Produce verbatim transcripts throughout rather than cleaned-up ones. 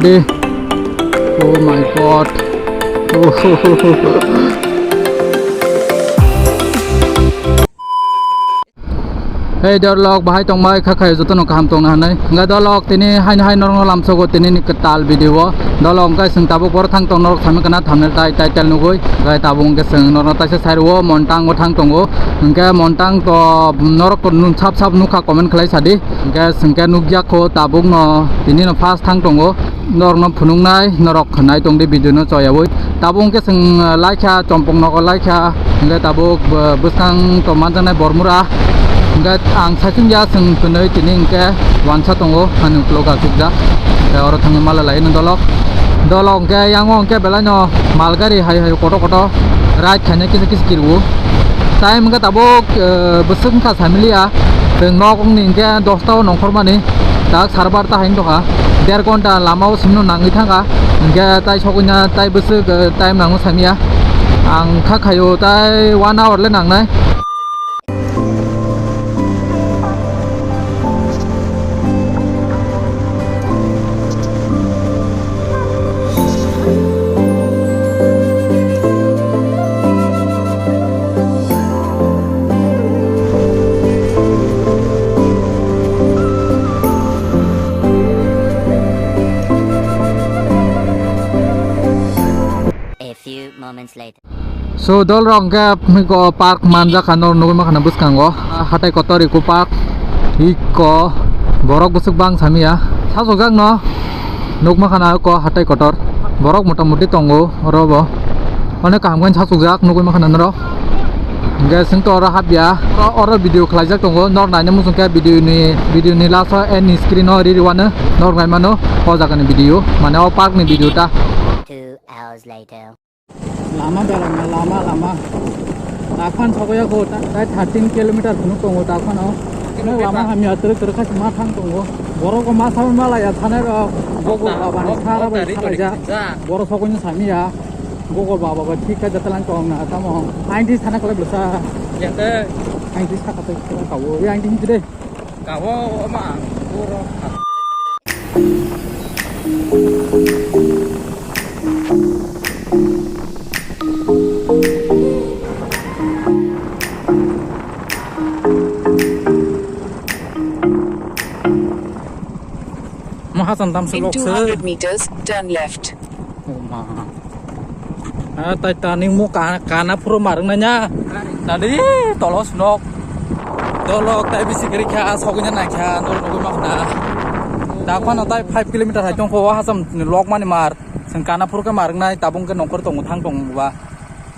De. Oh my God. Oh. Hey dorlok, bahai tongbai kha khayo jotono kaham tongna hanai. Hingke dorlok tini haino hai norokno lamsogo tini ni kwtal video o. Dorlok hingke chwng tabuk boro thang tong norok sami kana thumbnail tai title nugui. Hingke tabuk hingke chwng norokno taisa side o Montang o thang tongo. Hingke Montang to norok to sap sap nukha comment khlai sadi. Hingke chwngke nukya kho tabuk no tini no first thang tongo. Norokno phunuknai, norok nai tongdi video no choyaui. Tabuk hingke chwng, uh, laikha, chompok nogo laikha, hingke tabuk, uh, bwskang to manjaknai Bormura. Hingke ang saichung ya chwng kwnwi tini hingke wansa tongo, ani ukulok achukjak. Hingke oro thangwi mala lai no dolok. Dolok hingke yango hingke belai no mal gari hai hai koto koto ride khaina kisa kisa kirwo. Time hingke tabuk, uh, bwswk wngkha samiliya. Chwng nok wngni hingke dosta o nongkhormani. Tak sar barta hai wngtokha. Der ghonta lama o simno nangwi thangkha. Hingke tai sogwina tai bwswk, eh, time nango samiya. Ang kha khaio tai one hour le nangnai. A few moments later. So, dol rok hingke miko park manjak kha, nor nugui mankha na bwskango. Ah, hatai kotor eco park, eco, borok bwswk bang samiya. Sachukjak no, nuk mankha na ko hatai kotor. Borok mota moti tongo, oro bo. Onek kaham khe sachukjak, nugui mankha na norok. Hingke chwng to oro hapya, oro, oro video khlaijak tongo, nor naina muchung khe video ni, video ni last o end ni screen o riri wano, nor nai mano, o jaga ni video, mane o park ni video ta. Two hours later. Lama belai na, lama, lama. Takhan sokoya ko, ta, ta thirteen kilometer phunuk tongo, takhano. Lama hamya, twrwk twrwk kha ma thang tongo. Borok ko ma sawi ma laya, thane rok, gogo baba ni sara bai salaijak. Borok sokoino samiya. Gogol baba ba thik kha jatala tong na tamo. Aing di sana kole bwsa. Yate. Aing di saka tei kabo. Ya aing di hinde. Kabo ma puro. Mo hasan tam se lok se. In two hundred meters, turn left. Oh ma. Ah, tai tani mo ka-, kana phuru marwng nanya. Tadi tolos nok. Dolok tai bisi kiri kha, sogwi na kha, nol nugui ma khna. Da khana tai five kilometer hai tong kho, hasam lok mani mar. Seng kana phuru khe marwng nai, tabung khe nongkhor tongo, thang tongo ba.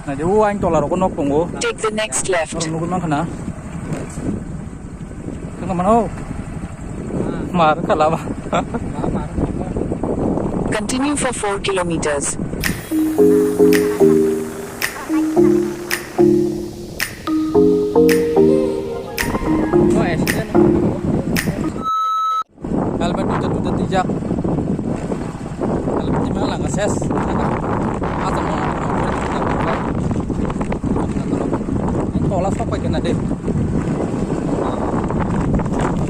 Naidi, o aing tola rogo nok tongo. Take the next left. Norok nugui mankha na. Tengka mano. Mar kala ba. Continue for four kilometers. Helmet tuja tuja tijak. Helmet ni mela langa ses. Asa mo. Tola sok pai kena de.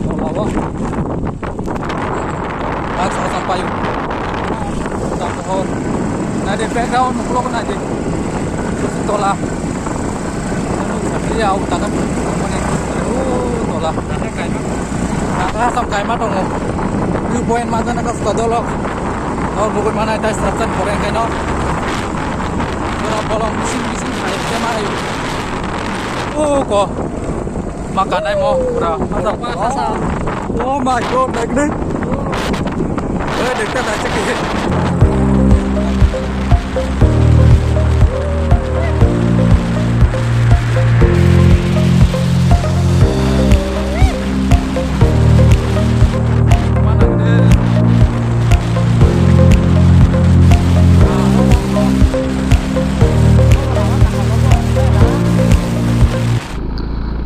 Tola wa. Bak sa sa payu. Sa pohor. Na de background mo vlog na de. Tola. Sakri ya, au tanam. Mane, oh, tola. Tata kaima tongo. View point manjana ka suka dolok. Nor bugui manai tai srapsan pore kaino. Tora bolong bising bising hai kema hai. Oh, ko. Makanai mo pura. Oh my God, naikne. Eh, dekta naikne.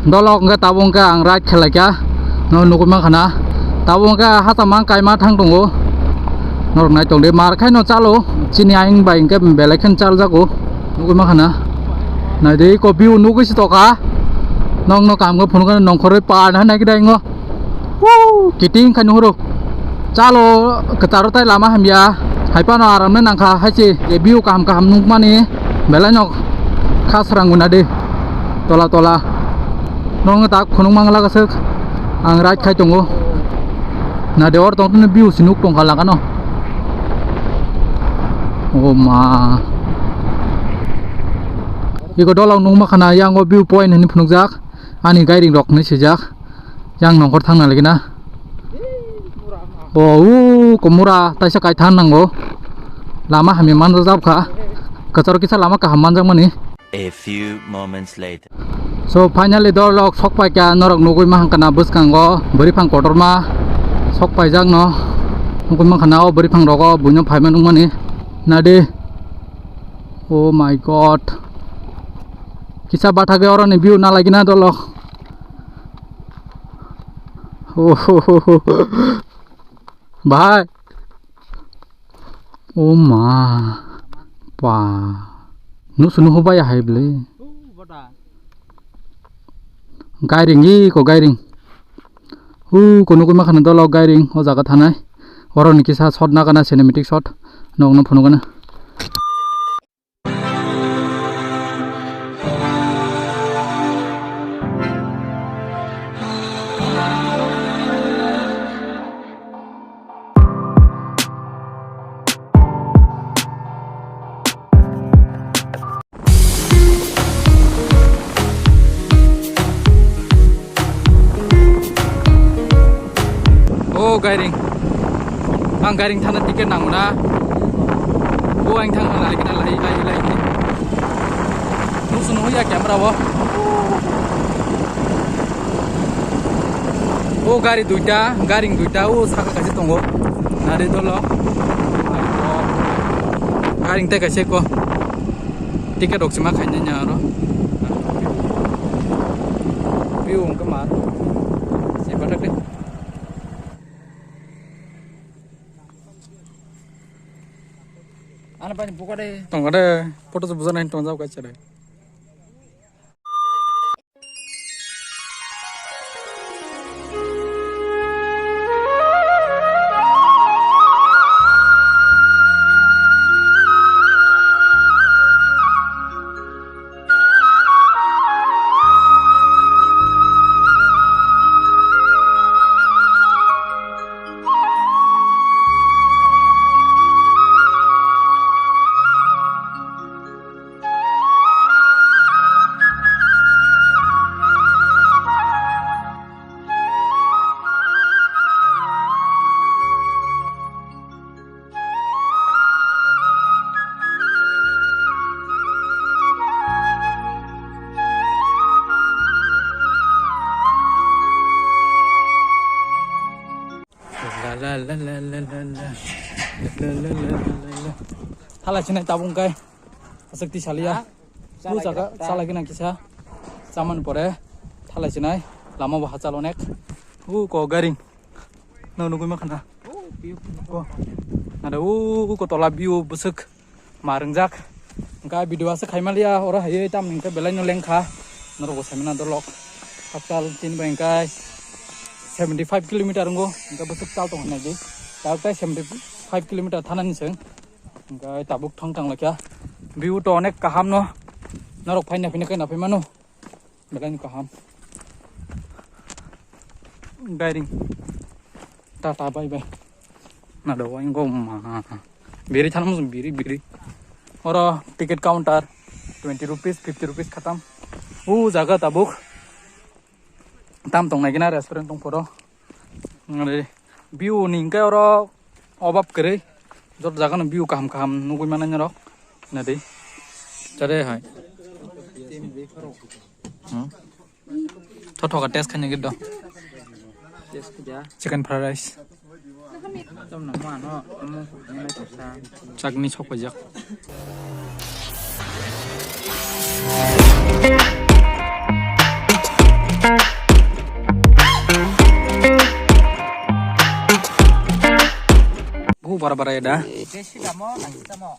Dolok hwnkhe tabuk hwnkhe ang ride khlaikha, no nugui mankha na. Tabuk hwnkhe hacham ang kaima thang tongo. Norok nai tongdi, mar khaino chalo, chini ayang bai hwnkhe belai kheno chaljago. Nugui mankha na. Naidi, eko view nugui se tokha. Nokno kaham khe phunukha, nongkhorwi par naikhe dai ngo. Woo! Kiting khai nuhuru. Chalo, kwcharo tai lama hamya. Hai phano aram nai nangkha, hai se view kaham kaham nukmani. Belai no khasrang guna de. Tola tola. Nong tak khunung mangla kasuk. Ang right khai tongo. Na de or tong tini view sinuk tongkha lagano. Oh ma. Iko dolok nukma khana yango view point hinwi phunukjak. Ani gairing rok hinwi swijak. Yang nongkhor thangna lagi na. O, u, komura taisa kaithan nango. Lama hamya manjak kha. Kwcharo kisa lama kaham manjakmani. A few moments later. So finally dolok sok pai kha, norok nugwi mankha na bwskango bwrwi phang kotorma sok paijak no. Nugwi mankha na o bwrwi phang rogo buino phaima nukmani. Nadi. Oh my God. Kisa bathagwi oroni view na lagi na dolok. Oh, Bahai. Oh ma. Pa. Nusu nuhu baya hai bwle. Gairing i ko gairing. Hu ko nugwi mankha na dolok gairing o jaga thanai. Oroni kisa shot nagana cinematic shot. Nokno phunukgana. O gairing. Ang gairing thana ticket nang na. O ang thang lai kena lai lai lai. Nung sunu ya camera o. O gari duita, gairing duita, o saka kaisa tongo. Nari dolo. Gairing tai kaisa ko. Ticket rok sima khaina nya aro. View wngkha ma. Se bathak de. Ano pani buka de. Tonga de. Photo se bujana hin tongjak kaisa de. Thala sinai tabung kai. Aswk twi saliya. Ha? U jaga chalai gwnang kisa. Chamani pore thalai sinai. Lama bo hachal onek. U ko gairing. No nugui mankha na. Ko. Nada u ko tola view bwswk ma rwngjak. Hwnkhe video aswk khaimaliya oro hai tam hwnkhe belai no lengkha. Norok bo saimana dolok. Hachal tin bai hwnkhe seventy five kilometer wngo. Hwnkhe bwswk chal tong hinai di. Tabuk tai seventy five kilometer thanani chwng. Hwnkhe tabuk thang thang laikha. View to onek kaham no. Norok phaina phina khe naphai mano. Belai ni kaham. Gairing. Tata bye bye. Nada wai go ma. Biri thanam biri biri. Oro ticket counter twenty rupees, fifty rupees khatam. U jaga tabuk. Tam tong nai gina restaurant tong phoro. Ngari view ni hwnkhe oro obab kwrwi. Joto jaga no view kaham kaham nugui manai norok. Nadi. Chare hai. Hmm. Thothoka test khaina gid do. Test khaida. Chicken fried rice. Tom no ma no, omo nai thasa. Chutney sok paijak. Bu bara bara ya da. Besi damo, nasi damo.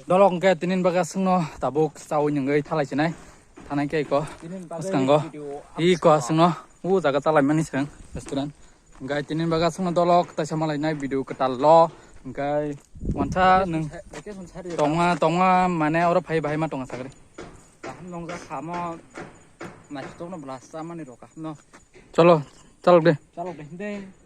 Dolok hwnkhe tinin bagwi aswkno tabuk chaui nungwi thalai sinai. thanai khe iko. Bwskango. Iko aswkno. U jaga chalaimani swng restaurant. Hwnkhe tini bagwi aswkno dolok taisa malainai video kwtal lo. Hwnkhe wansa nwng tongma tongma mane oro phai bahai ma tonga sagri. Kaham nongjak khamo. Naisitokno bwla chamani rw kaham no. Cholo, chalok de. Chalok de, de.